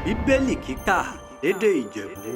Bíbélì kíkà lédè Ìjẹ̀bú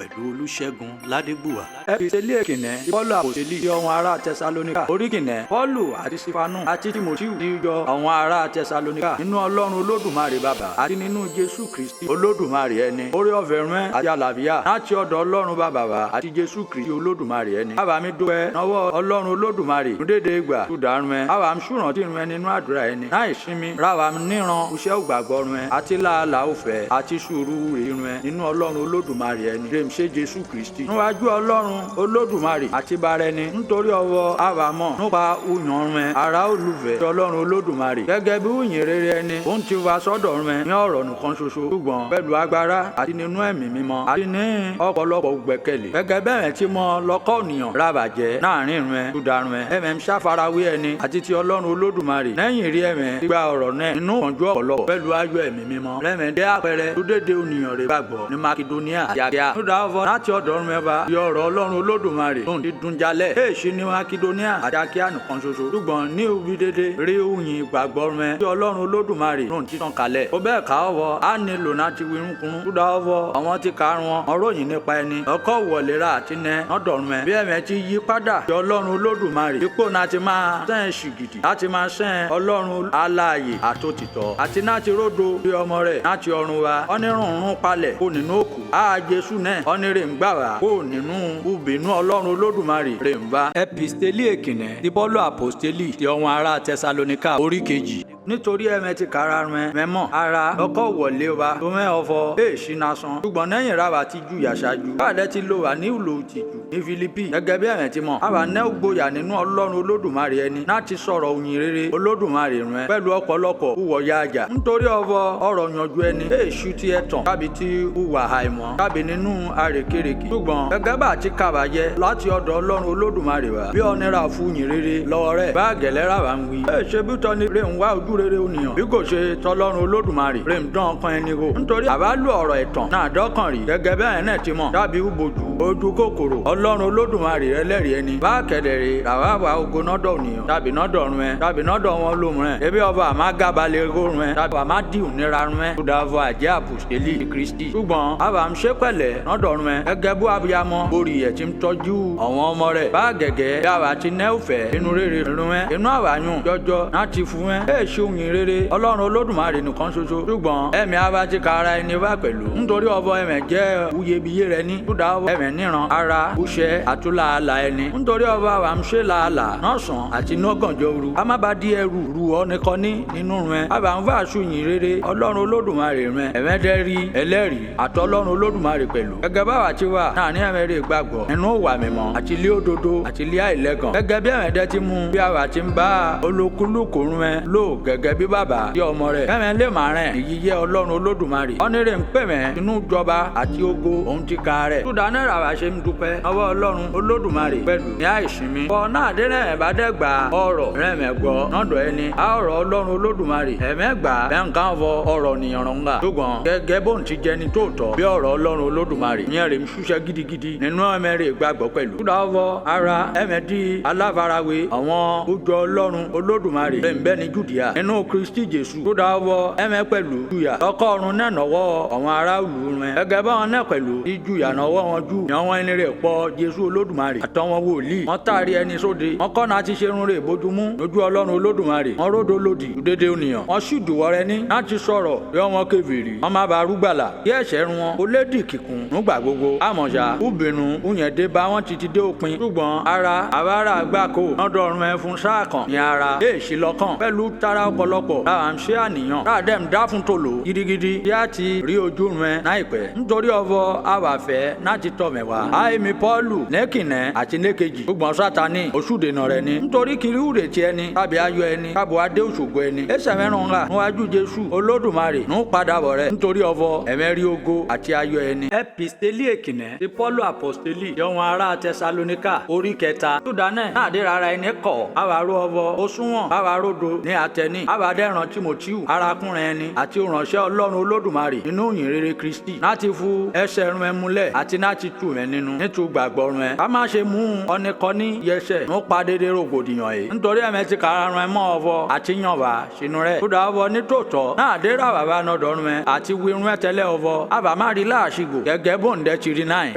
pẹ̀lú Olúṣẹ́gun Ládégbùwà. Episteli èkìní Pọ́ọ̀lù àpòstélì sí àwọn ará Tẹsalóníkà, orí kìíní. Pọ́ọ̀lù àti Sífánù àti Tímótíù ti yọ àwọn ará Tẹsalóníkà nínú Ọlọ́run Olódùmarè Bàbá àti nínú Jésù Kristi Olódùmarè ẹni. Oore ọ̀fẹ́ rún àti àlàáfíà láti ọ̀dọ̀ Ọlọ́run Bàbá wa àti Jésù Kristi Olódùmarè ẹni. Bàbá mi dúpẹ́ nọwọ́ Ọlọ́run Olódùmarè nú dédé ìgbà tó dàrún ẹ. Bàbá mi ṣùrántí rún ẹ nínú àdúrà ẹni. Láì sinmi, ráwa níran iṣẹ́ ògbàgbọ́ rún ẹ àti làálàá òfẹ́ àti sùúrù rún ẹ nínú Ọlọ́run Olódùmarè ẹni. Rèm ṣe Jésù Kristi. Níwájú Ọlọ́run Olódùmarè àti bara ẹni nítorí ọwọ́ àbámọ̀ nípa uyàn rẹ ará olùfẹ́ ti Ọlọ́run Olódùmarè. Gẹ́gẹ́ bí ìyìn rere ẹni, òun ti wá sọ́dọ̀ rẹ ní ọ̀rọ̀ nìkan ṣoṣo, ṣùgbọ́n pẹ̀lú agbára àti nínú ẹ̀mí mímọ́ àti ní ọ̀pọ̀lọpọ̀ gbẹ́kẹ̀lé. Gẹ́gẹ́ bẹ́ẹ̀ tí mọ lọ́kọ́ ènìyàn rabàjẹ́ láàrin rẹ dúdarun ẹ. Ẹ̀mẹ̀ ń ṣàfarawé ẹni àti ti Ọlọ́run Olódùmarè. Lẹ́yìn rí ẹ̀mẹ̀ gbígba ọ̀rọ̀ náà nínú ìpọ́njú ọ̀pọ̀lọpọ̀ pẹ̀lú ayọ̀ ẹ̀mí mímọ́. Lẹ́mẹ̀ dé àpẹẹrẹ tó dédé ènìyàn rẹ̀ gbàgbọ́ ní Makedonia àti Akaya. Núdà ọ̀fọ̀ láti ọ̀dọ̀ ọ̀run ẹ̀fà yọ ọ̀rọ̀ Ọlọ́run Olódùmarè tó ń ti dun jalẹ̀. Èèṣì ní Makedonia àti Akaya nìkan ṣoṣo. Ṣùgbọ́n ní ibi dédé rí òyìn ìgbàgbọ́ rẹ tí Ọlọ́run Olódùmarè tó ń ti tàn kalẹ̀. Ó bẹ́ẹ̀ ká ọ̀fọ̀ á nílò láti wirúnkún. Núdà ọ̀fọ̀ àwọn ti karùn wọn ọ̀rọ̀yìn nípa ẹni. Ọkọ̀ wọ̀lera àti nẹ ọ̀dọ̀run ẹ. Bí ẹ̀mẹ̀ ti yí padà tí Ọlọ́run Olódùmarè. Ipò náà ti máa sẹ́n ṣìgìdì láti máa sẹ́n Ọlọ́run alààyè àtòtítọ́. Àti láti ródo bí ọmọ rẹ̀ láti ọ̀run wa. Ọ́nírùnrún palẹ̀ kó nínú òkú. Á Jésù náà ọ́nírè ń gbà wá kó nínú ubìnú Ọlọ́run Olódùmarè rè ń bá. Episteli èkìní ti Pọ́ọ̀lù àpòstélì ti àwọn ará Tẹsalóníkà, orí kejì. Nítorí ẹ̀mẹ̀ ti kára rẹ̀ mẹ́mọ́ ara ọkọ̀ wọlé wa tó mẹ́ ọ̀fọ̀ èèṣì nasan. Ṣùgbọ́n lẹ́yìn ráwa ti ju yàṣájú. Báàdẹ́ ti lò wá ní ìlò tìjú ní Fílípì. Gẹ́gẹ́ bí ẹ̀mẹ̀ ti mọ̀, àwa ní ògboyà nínú Ọlọ́run Olódùmarè ẹni láti sọ̀rọ̀ òyìn rere Olódùmarè rẹ̀ pẹ̀lú ọ̀pọ̀lọpọ̀ hùwọ̀ ya àjà. Nítorí ọ̀fọ̀ ọ̀rọ̀ yanjú ẹni èèṣù ti ẹ̀tàn tàbí ti hùwà àìmọ́ tàbí nínú àrékérekè. Ṣùgbọ́n gẹ́gẹ́ bá ti kàbàjẹ́ láti ọ̀dọ̀ Ọlọ́run Olódùmarè wá bí ọ̀nira fún yìn rere lọ́wọ́ rẹ̀ bá gẹ̀lẹ́ rà wá ń wí. Ẹ ṣe bí tọ́ni rè ń wá ojú rere ònìyàn bí kò ṣe tọlọ́run Olódùmarè rè ń dán ọkàn ẹni wò. Nítorí àbálò ọ̀rọ̀ ẹ̀tàn náà dọ́kàn rí gẹ́gẹ́ bẹ́ẹ̀ náà ti mọ̀ tàbí ubojú ojú kòkòrò Ọlọ́run Olódùmarè ẹlẹ́rìí ẹni. Bá kẹ̀dẹ̀rẹ̀ ràwá wà ogo nọ́dọ̀ ònìyàn tàbí nọ́dọ̀ run ẹ tàbí nọ́dọ̀ wọn lóhùn rẹ. Ebi ọba àmà gábalẹ̀ rún ẹ tàbí àmà dìhùn níra rún ẹ. Kódà fọ àjẹ́ àpòstélì Kristi. Ṣùgbọ́n àbá ń ṣe pẹ̀lẹ́ nọ́dọ̀ run ẹ gẹ́gẹ́ bó abiyamọ borí ẹ̀ ti ń tọ́jú àwọn ọmọ rẹ̀. Bá gẹ̀gẹ́ bí àwa ti nẹ́ òfẹ́ inú rere run ẹ inú àwàyùn jọjọ láti fún ẹ. Ẹ ṣe òyìn rere Ọlọ́run Olódùmarè nìkan ṣoṣo. Ṣùgbọ́n ẹ̀mí àwa ti ka ara ẹni wá pẹ̀lú. Nítorí ọbọ ẹ̀mẹ̀ jẹ́ uyebíye rẹ ní. Kódà ẹ̀mẹ̀ níran ara uṣẹ́ àtúlàálà ẹni. Nítorí ọba àwa ń ṣe làálàá nọ́sàn àti nọ́gànjọ́ òru. A má ba di ẹrù ru ọ́nìkan ní nínú rẹ. Àbá ń fàṣù yìn rere Ọlọ́run Olódùmarè rẹ. Ẹ̀mẹ́dẹ́rì ẹlẹ́rìí àtọlọ́run Olódùmarè pẹ̀lú. Gẹ́gẹ́ báwa ti wà náà ní ẹ̀mẹ́rẹ́ gbàgbọ́ nínú ìwà mímọ́ àti ilé òdodo àti ilé àìlẹ́gàn. Gẹ́gẹ́ bí ẹ̀mẹ́dẹ́ ti mú bí àwa ti ń bá olúkúlùkù rẹ lò gẹ́gẹ́ bí bàbá sí ọmọ rẹ̀. Kẹ́mẹ́ lè má rẹ̀ ìyíyẹ Ọlọ́run Olódùmarè. Ọ́nírè ń pè mẹ́ inú jọba àti ògo òun ti ka rẹ̀. Túdà náírà wá ṣe ń dúpẹ́ ọwọ́ Ọlọ́run Olódùmarè pẹ̀lú ní àìsinmi. Bọ̀ náà dé náà bá dẹ́gbà ọ̀rọ̀ rẹ̀mẹ̀ gbọ́ nọ́dọ̀ ẹni. A ọ̀rọ̀ Ọlọ́run Olódùmarè ẹ̀mẹ́gbà bẹ́ǹkan fọ ọ̀rọ̀ nìyànrọ̀ ńlá. Ṣùgbọ́n gẹ́gẹ́ bóun ti jẹni tóòtọ́ bí ọ̀rọ̀ Ọlọ́run Olódùmarè ìyẹn rè ń ṣúṣẹ́ gidigidi nínú ẹ̀mẹ́rẹ̀ gbàgbọ́ pẹ̀lú. Túdà ọ̀fọ̀ ara ẹ̀mẹ́dì aláfarawé àwọn ojú Ọlọ́run Olódùmarè rẹ̀ ń bẹ ní Jùdíà nínú Kristi Jésù. Túdà ọ̀fọ̀ ẹ̀mẹ́ pẹ̀lú jùyà ọkọ̀ ọ̀run náà nọ́wọ́ àwọn ará ìlú rẹ̀. Gẹ́gẹ́ báwọn náà pẹ̀lú tí jùyà nọ́wọ́ wọn jù yàn wọn ẹni rẹ̀ pọ̀ Jésù Olódùmarè àtọwọn wòlíì. Wọ́n tàrí ẹni sóde. Wọ́n kọ́ náà ti ṣerun rẹ̀ bójúmú lójú Ọlọ́run Olódùmarè. Wọ́n ródò lòdì dédé ònìyàn. Wọ́n sì dùwọ́ rẹ ní láti sọ̀rọ̀ yọ wọn kèfèrí. Wọ́n má ba rúgbàlà kí ẹ̀ṣẹ̀ run wọn. Ó lédì kíkún nígbà gbogbo. Àmọ̀ṣá ubìnú uyẹn dé bá wọn títí dé òpin. Ṣùgbọ́n ara àbára àgbákò nọ́dọ̀ọ̀run ẹ fún sáà kan ní ara. Èèṣì lọ́kàn pẹ̀lú tara ọ̀pọ̀lọpọ̀ láwa ń ṣe àníyàn. Láàdẹ̀ ń dá fún tòló gidigidi bí a ti rí ojú rẹ láìpẹ́. Nítorí ọ̀fọ̀ àwàfẹ́ láti tọ̀ mẹ́wàá. Àìmí Pọ́ọ̀lù nẹ́kìnẹ́ àti nẹ́kejì. Ṣùgbọ́n Sátánì oṣùdènà rẹ ni. Nítorí kiri úrè ti ẹni tàbí ayọ̀ ẹni tàbí adé òṣogbo ẹni. Ẹsẹ̀ mẹ́rùn ńlá níwájú Jésù Olódùmarè ń padà bọ̀ rẹ. Nítorí ọ̀fọ̀ ẹ̀mẹ́rí ògo àti ayọ̀ ẹni. Episteli èkìní ti Pọ́ọ̀lù àpòstélì ti àwọn ará Tẹsalóníkà, orí kẹta. Túdà náà náà dé rárá ẹni kọ̀. Àwa ró ọ̀fọ̀ ó súnwọ̀n. Àwa ródo ní àtẹní. ẹni àbádẹ́ràn Tímótíù arákùnrin ẹni àti ìránṣẹ́ Ọlọ́run Olódùmarè nínú ìyìn rere Kristi láti fu ẹsẹ̀ rún ẹ múlẹ̀ àti láti tù ẹ nínú nítorí gbàgbọ́ rún ẹ. Ká má ṣe mú ọ̀nìkọ́ní yẹsẹ̀ ń pa dédé rògbòdìyàn yìí nítorí ẹ̀mẹ́ ti kàrà rún ẹ mọ́ ọ̀fọ̀ àti yànwá sínú rẹ̀. Kódà ọ̀fọ̀ nítòótọ́ náà dé rà bàbá nọ̀dọ̀ rún ẹ àti wí rún ẹ tẹ́lẹ̀ ọ̀fọ̀ àbá má rí láàṣìgbò gẹ́gẹ́ bóńdẹ́ ti rí náà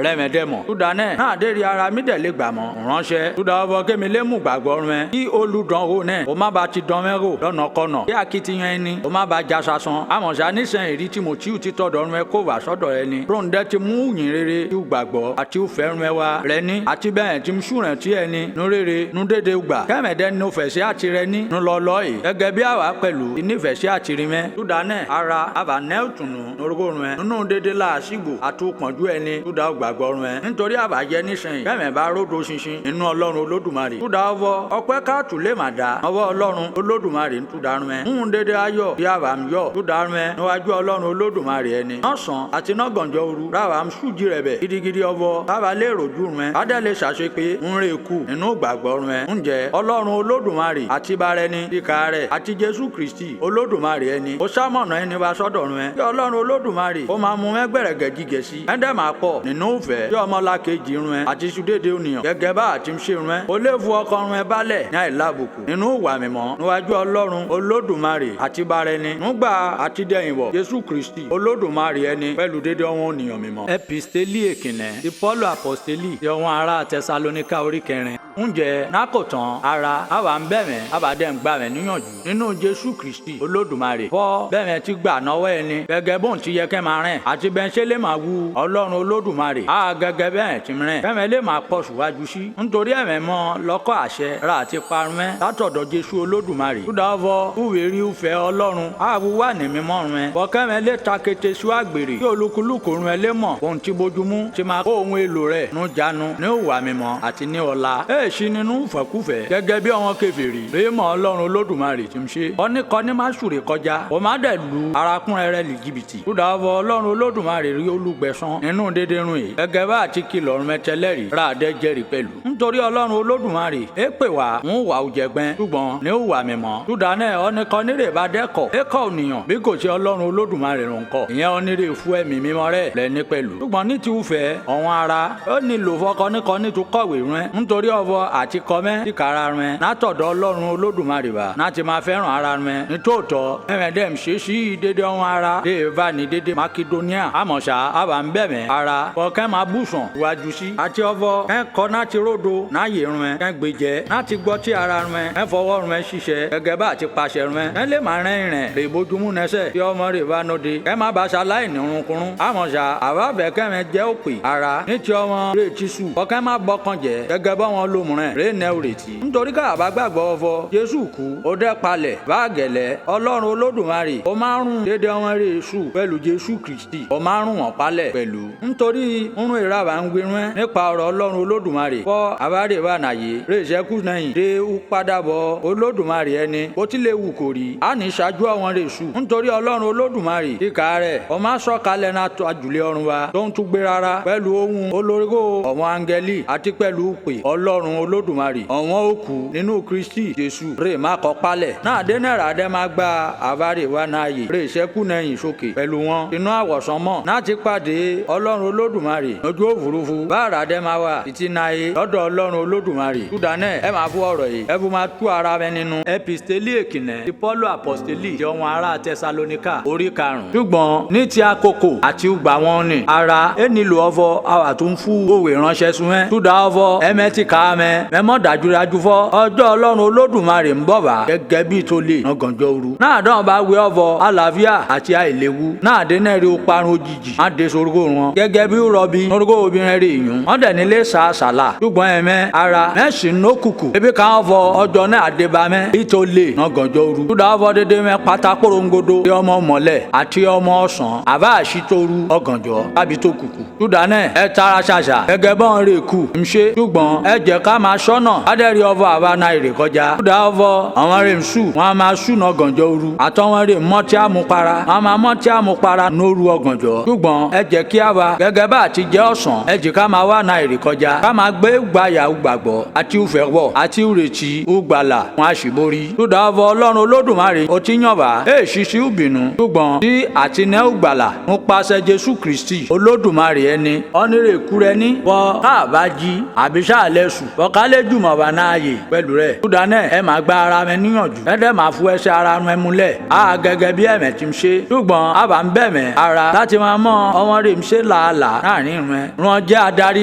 rẹ́mẹ̀dẹ́mọ̀. Kódà náà dé rí ara mi dẹ̀ lè gbà mọ́ ránṣẹ́. Kódà ọ̀fọ̀ kémi lé mú gbàgbọ́ rún ẹ kí olùdánwò náà ó má ba ti dán mẹ́rò lọ́nà kọ́nà kí akitiyan ẹni ó má ba já sasan. Àmọ̀ṣá nísìnyí rí Tímótíù ti tọ̀dọ̀ rún ẹ kó wà sọ́dọ̀ ẹni. Bróńdẹ́ ti mú yìn rere tí ó gbàgbọ́ àti ó fẹ́ràn ẹ wa rẹ ní àti bẹ́ẹ̀ tí ń súnrẹ̀ tí ẹni nu rere nu dédé gbà kẹ́mẹ̀dẹ́ nu fẹ̀sí àti rẹ ní nu lọ lọ́ yìí gẹ́gẹ́ bí àwa pẹ̀lú ìnífẹ̀sí àti rí mẹ́. Túdà náà ara àbá nẹ́ òtùnú norogorun ẹ nínú dédé làásìgbò àtúpọ̀njú ẹni túdà gbàgbọ́ run ẹ nítorí àbàjẹ́ nísìnyí kẹ́mẹ̀ bá ródo ṣinṣin inú Ọlọ́run Olódùmarè. Túdà ọwọ́ ọpẹ́ káàtù lè má dá ọwọ́ Ọlọ́run Olódùmarè ń túdà run ẹ ń dédé ayọ̀ bí àbá ń yọ̀ túdà run ẹ níwájú Ọlọ́run Olódùmarè ẹni. Nọ́sàn àti nọ́gànjọ́ òru ráwa ń sùjì rẹ̀ bẹ̀ gidigidi ọwọ́ ráwa lè rojú run ẹ adẹ́lẹ̀ ṣàṣepé ń rè kú nínú gbàgbọ́ run ẹ ń jẹ́ Ọlọ́run Olódùmarè àti bára ẹni kíkà rẹ̀ àti Jésù Kristi Olódùmarè ẹni ó sámọ̀nà ẹni wá sọ́dọ̀ run ẹ kí Ọlọ́run Olódùmarè ó máa mú ẹgbẹ̀rẹ̀gẹ̀ jígẹ̀ sí ẹ̀ńdẹ̀ máa pọ̀ nínú ìfẹ́ tí ọmọlàkejì run ẹ àti sùdédé ònìyàn gẹ́gẹ́ bá àti ń ṣe run ẹ ó lè fu ọkàn run ẹ balẹ̀ ní àìlábùkù nínú ìwà mímọ́ níwájú Ọlọ́run Olódùmarè àti bára ẹni nígbà àti dẹ̀yìnwọ̀ Jésù Kristi Olódùmarè ẹni pẹ̀lú dédé ọ̀wọ́n ònìyàn mímọ́. Episteli èkìnẹ́ ti Pọ́ọ̀lù àpọ́stélì ti ọ̀wọ́n ará Tẹsalóníkà orí kẹrin. Ǹjẹ́ nákòtán ara àwa ń bẹ̀rẹ̀ àwa dẹ̀ ń gbà rẹ̀ níyànjú nínú Jésù Kristi Olódùmarè fọ́ bẹ̀rẹ̀ ti gbà náwó ẹni gẹ́gẹ́ bóun ti yẹ kẹ́ máa rìn àti bẹ́ẹ̀ ṣe lè máa wu Ọlọ́run Olódùmarè á gẹ́gẹ́ bẹ́ẹ̀ ti rìn kẹ́mẹ́ lè máa pọ̀ síwájú sí nítorí ẹ̀mẹ́ mọ́ lọ́kọ́ àṣẹ ra àti parun ẹ́ látọ̀dọ̀ Jésù Olódùmarè túdà ọ̀fọ̀ wúwèé ufẹ́ Ọlọ́run àwù wà ní mímọ́ run ẹ́ bọ́ kẹ́mẹ́ lè ta kété sí àgbèrè kí olúkúlùkù run ẹ lè mọ̀ ohun tí bójúmú ti máa kó ohun èlò rẹ̀ nu jánu ní ìwà mímọ́ àti ní ọlá èsì nínú fẹ̀kúfẹ̀ gẹ́gẹ́ bí àwọn kèfèrí rémọ̀ Ọlọ́run Olódùmarè ti ń ṣe ọ̀nìkọ́ni má súre kọjá ó má dẹ̀ lu arákùnrin rẹ̀ lì jìbìtì túdà ọ̀fọ̀ Ọlọ́run Olódùmarè rí olùgbẹ̀san nínú dédérun yìí gẹ́gẹ́ bá àti kìlọ̀ mẹtẹlẹ́rì ra àdẹ jẹ́rìí pẹ̀lú nítorí Ọlọ́run Olódùmarè é pè wá ń wà òjẹ̀gbẹ́ ṣùgbọ́n ní ìwà mímọ́ túdà náà ọ̀nìkọ́ni rè bá dẹ́kọ̀ ékọ̀ ònìyàn bí kò ṣe Ọlọ́run Olódùmarè rò ń kọ ìyẹn onírè fún ẹ̀mí mímọ́ rẹ̀ lẹ́ni pẹ̀lú ṣùgbọ́n ní ti ufẹ́ ọ̀wọ́n ara ó nílò fọkọ́níkọ́ní tó kọ̀wé rẹ̀ nítorí ọ̀fọ̀ àti kọ́mẹ́ tìkára rẹ̀ látọ̀dọ̀ Ọlọ́run Olódùmarè wá láti máa fẹ́ràn ara rẹ̀ nítòótọ́ ẹ̀mẹ̀dẹ́m ṣe sí dédé ọ̀hún ara dé bá ní dédé Makedonia àmọ̀ṣá àbá ń bẹ̀mẹ̀ ara kọ̀ọ̀kẹ́ máa bùsàn wájú sí àti ọ̀fọ̀ kẹ́ kọ́ láti ródo náyè rẹ̀ kẹ́ gbèjẹ́ láti gbọ́ tí ara rẹ̀ kẹ́ fọwọ́ rẹ̀ ṣiṣẹ́ gẹ́gẹ́ bá àti pàṣẹ rẹ̀ kẹ́ lè máa rẹ́ ìrìn lè bójúmú nẹsẹ̀ tí ọmọ rẹ̀ bá nóde kẹ́ má bàa ṣaláì nírunkurun àmọ̀ṣá àbábẹ̀ kẹ́mẹ jẹ́ òpè ara ní ti ọmọ rẹ̀ ti sù kọ́kẹ́ má bọ́kàn jẹ́ gẹ́gẹ́ bọ́ wọn lómù rẹ̀ rẹ̀ nẹ́ òrètí nítorí ká àbá gbàgbọ́ ọfọ Jésù kú ó dẹ́ palẹ̀ bá gẹ̀lẹ́ Ọlọ́run Olódùmarè ó máa ń rún dédé ọmọ rẹ̀ sù pẹ̀lú Jésù Kristi ó máa ń rún wọn palẹ̀ pẹ̀lú nítorí ńrún ìrabà ń gbirun ẹ́ nípa ọ̀rọ̀ Ọlọ́run Olódùmarè fọ́ àbárè wà nàyè rẹ̀ ṣẹ́kù nẹ́yìn dé padàbọ̀ Olódùmarè ẹni bó tilẹ̀ wù kò rí á ní ṣáájú àwọn rẹ̀ sù nítorí Ọlọ́run Olódùmarè kíkà rẹ̀ ó máa sọ̀kalẹ̀ náà tó àjùlé ọ̀run wa tó ń tún gbé rárá pẹ̀lú ohun olórígó ọ̀wọ́n áńgẹ́lì àti pẹ̀lú pè Ọlọ́run Olódùmarè ọ̀wọ́n òkú nínú Kristi Jésù rè má kọ́ palẹ̀ náà dé náírà dẹ́ máa gba àbárè wa náàyè rè ṣẹ́kù nẹ́yìn sókè pẹ̀lú wọn inú àwọ̀sán mọ̀ láti pàdé Ọlọ́run Olódùmarè lójú òfurufú báàrà dẹ́ máa wà títí náà lọ́dọ̀ Ọlọ́run Olódùmarè túdà náà ẹ máa fún ọ̀rọ̀ yìí ẹ fún máa tú ara rẹ nínú. Episteli èkìnẹ́ ti Pọ́ọ̀lù àpọ́stélì ti ọ̀wọ́n ará Tẹsalóníkà orí karùn-ún. Ṣùgbọ́n ní ti àkókò àti ìgbà wọn ni ara ẹ nílò ọfọ àwà tó ń fún òwe ránṣẹ́ sun ẹ́ túdà ọfọ ẹmẹ ti kà á mẹ mẹmọ́ dájúdájú fọ́ ọjọ́ Ọlọ́run Olódùmarè ń bọ̀ wá gẹ́gẹ́ bí tó lè nàgànjọ́ òru. Náà dán bá wé ọfọ àlàáfíà àti àìléwu náà dé náà rí o parun òjijì má dé sorúkọ wọn gẹ́gẹ́ bí rọbì sorúkọ obìnrin rè yún wọ́n dẹ̀ nílé sàásàlà ṣùgbọ́n ẹ̀mẹ́ ara mẹ́sìn nókùkù ebi kan fọ ọjọ́ náà àdébàmẹ́ bí tó lè nàgànjọ́ òru. Túdà ọfọ dédé mẹ́ pátá korongodo tí ọmọ mọ̀lẹ̀ àti ọmọ ọ̀sán àbá àṣìtorú ọ̀gànjọ́ tàbí tó kùkù. Túdà náà ẹ tara ṣàṣà gẹ́gẹ́ bọ́n rè kù ń ṣe ṣùgbọ́n ẹ jẹ́ ká máa ṣọ́nà adẹ́rì ọ̀fọ̀ àwa náà èrè kọjá. Kúdà ọ̀fọ̀ àwọn rè ń sù wọn a máa sùnà gànjọ́ òru àtọ́wọn rè mọ́ tí a mú para wọn a máa mọ́ tí a mú para nóru ọ̀gànjọ́. Ṣùgbọ́n ẹ jẹ́ kí a wa gẹ́gẹ́ bá àti jẹ́ ọ̀sán ẹ jẹ́ ká máa wá náà èrè kọjá ká máa gbé gbayà gbàgbọ́ àti ufẹ́ wọ̀ àti ìrètí ugbàlà wọn a sì borí. Kúdà ọ̀fọ̀ Ọlọ́run Olódùmarè ó ti yàn wá èsì sí ìbínú ṣùgbọ́n tí àti nẹ́ ugbàlà ń pasẹ̀ Jésù Kristi Olódùmarè ẹni ọ̀nìrèkúrẹ́ ní wọ́n káàbá jí àbí sáàlẹ̀ sùn bọ́kálẹ̀ jùmọ̀ wà náà yè pẹ̀lú rẹ̀. Kúdà náà ẹ máa gba ara mẹ níyànjú ẹ̀dẹ̀ máa fún ẹsẹ̀ ara mẹ múlẹ̀ á gẹ́gẹ́ bí ẹ̀mẹ̀ ti ń ṣe. Ṣùgbọ́n àbá ń bẹ̀mẹ̀ ara láti máa mọ ọmọ rẹ̀ ń ṣe làálàá láàrin rẹ̀. Ràn jẹ́ adarí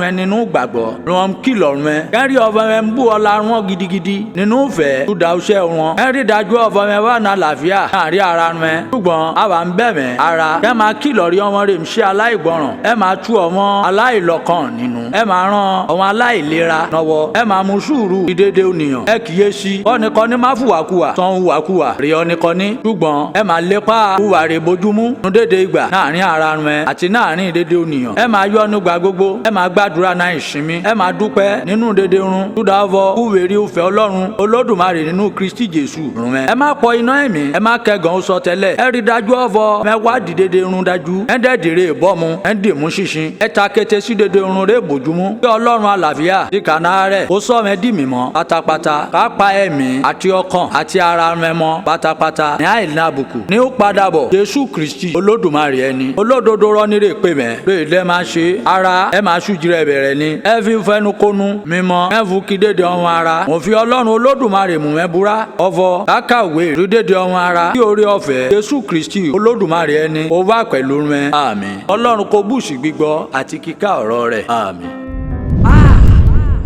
rẹ̀ nínú gbàgbọ́ ràn kìlọ̀ rẹ̀. Kẹ́rì ọ̀fọ̀ rẹ̀ ń bú ọlá wọn gidigidi nínú ìfẹ́ kúdà ọṣẹ́ wọn. Kẹ́rì dájú ọ̀fọ̀ rẹ̀ wà ní àlàáfíà láàrin ara rẹ̀. Ṣùgbọ́n àbá ń bẹ̀mẹ̀ ara kẹ́ máa kìlọ̀ rí ọmọ rẹ̀ ń ṣe aláìgbọràn. Ẹ máa tú ọmọ aláìlọ́kàn nínú. Ẹ máa ràn ọmọ aláìlera nọwọ́. Ẹ máa mú sùúrù ìdédé ònìyàn. Ẹ kíyèsí ọ̀nìkọ́ni má fùwàkuwà tán hùwàkuwà rí ọ̀nìkọ́ni. Ṣùgbọ́n ẹ máa lépa hùwà rè bójúmú nu dédé ìgbà láàrin ara rẹ àti láàrin dédé ònìyàn. Ẹ máa yọ́nú gba gbogbo. Ẹ máa gbàdúrà náà ìsinmi. Ẹ máa dúpẹ́ nínú dédé run. Túdàvọ kúwèrí òfẹ́ Ọlọ́run Olódùmarè nínú Kristi Jésù run ẹ. Ẹ má pọ iná ẹ̀mí. Ẹ má kẹ́gàn ó sọ tẹ́lẹ̀. Ẹ rí dájú ọ̀fọ̀ mẹ́wàá dìde run dájú. Ẹ dẹ́ẹ̀dẹ̀rẹ̀ ìbọ̀mu. Ẹ dìmú ṣinṣin. Ẹ ta kété sí dédé run rè bójúmú. Kí Ọlọ́run àlàáfíà ti kànáà rẹ̀ kó sọ mẹ́ dì mímọ́ pátápátá. Ká pa ẹ̀mí àti ọkàn àti ara rẹ mọ́ pátápátá ní àìní àbùkù. Ní ó padà bọ̀ Jésù Kristi Olódùmarè ẹni. Olódodo rọ́nírè pè mẹ́. Lóye lẹ́ máa ṣe ara ẹ máa ṣùjìrẹ́ bẹ̀rẹ̀ ni. Ẹ fi fẹnu kónú mímọ́. Ẹ fún kí dédé ọ̀hún ara. Mo fi Ọlọ́run Olódùmarè mú mẹ́ búra. Ọ̀fọ̀ kákàwé rí dédé ọ̀hún ara. Kí oore ọ̀fẹ́ Jésù Kristi Olódùmarè ẹni. Ó wà pẹ̀lú rẹ. Àmín. Ọlọ́run kó bùsì gbígbọ́ àti kíkà ọ̀rọ̀ rẹ̀. Àmín.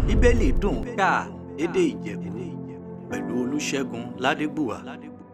Bíbélì dùn ká lédè Ìjẹ̀bú pẹ̀lú Olúṣẹ́gun Ládégbùwà.